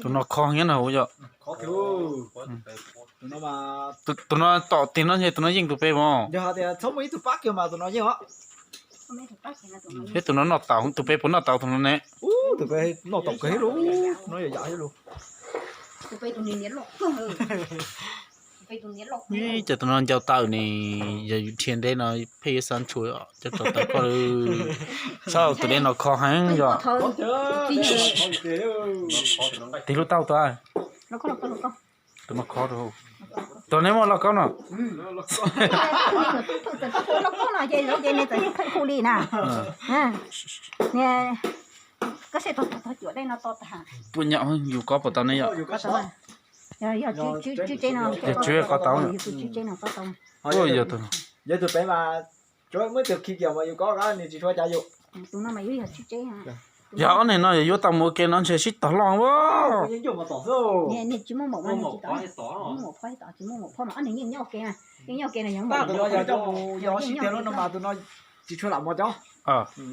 Tus no kho heev na yom. Tus no tom tig no ntshe tus no yeej tus pem mas. Thiab tus no noj tau, tus pem puas noj tau tus no ne? Ib, cas tus no ncau taw ne, yog yus dhia ntej no pheej yuav xav ntshua cov rau taw koj. Saib tus dej no kho heev yom. Tig lub taub tua. Tus no kho rau. Tus neb muaj lauj kaub no. Lauj kaub no ces lawv ces nws txawm hu li na. Koj saib tog cuam dej no to tag. Puas nyam yus kov puas tau ne yom? Yog tswb kov tau. Yog tus pem mas, muab tus khi kiag mas yus kov nws tsis tshua cav yus. Yog ob neeg no yog yuav tau mus ua ke no ntshe sib tog loj. Tsis muaj maum phob, tsis muaj maum phob mas ob neeg yeej nyob ua ke, yeej nyob ua ke no yog coj mus yog sib tiag lub no mas tus no tsis tshua lam mos cov.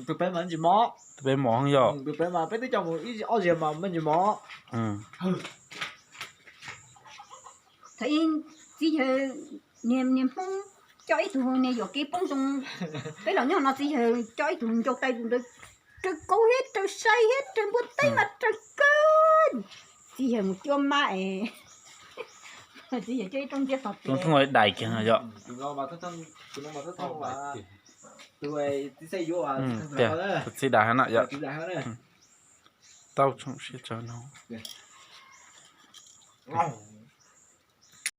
Tus pem mas ntsis mos. Tus pem mos yog. Tus pem mas peb twb coj mus ib ob zaug mas me ntsis mos. Thaum ub txiv yawg niag Hmoob coj ib tug niag yuam kev poob zoo, peb los nyob no txiv yawg coj ib tug ncau taw tus ntawd raws kauv thiab raws saib thiab raws npua teb mas raws kawg. Txiv yawg mus cuab mab es txiv yawg coj ib roob ntiab tog tes. Dais kiag yom. Tus txiv dais na yom. Tau tsoom sib tsav no.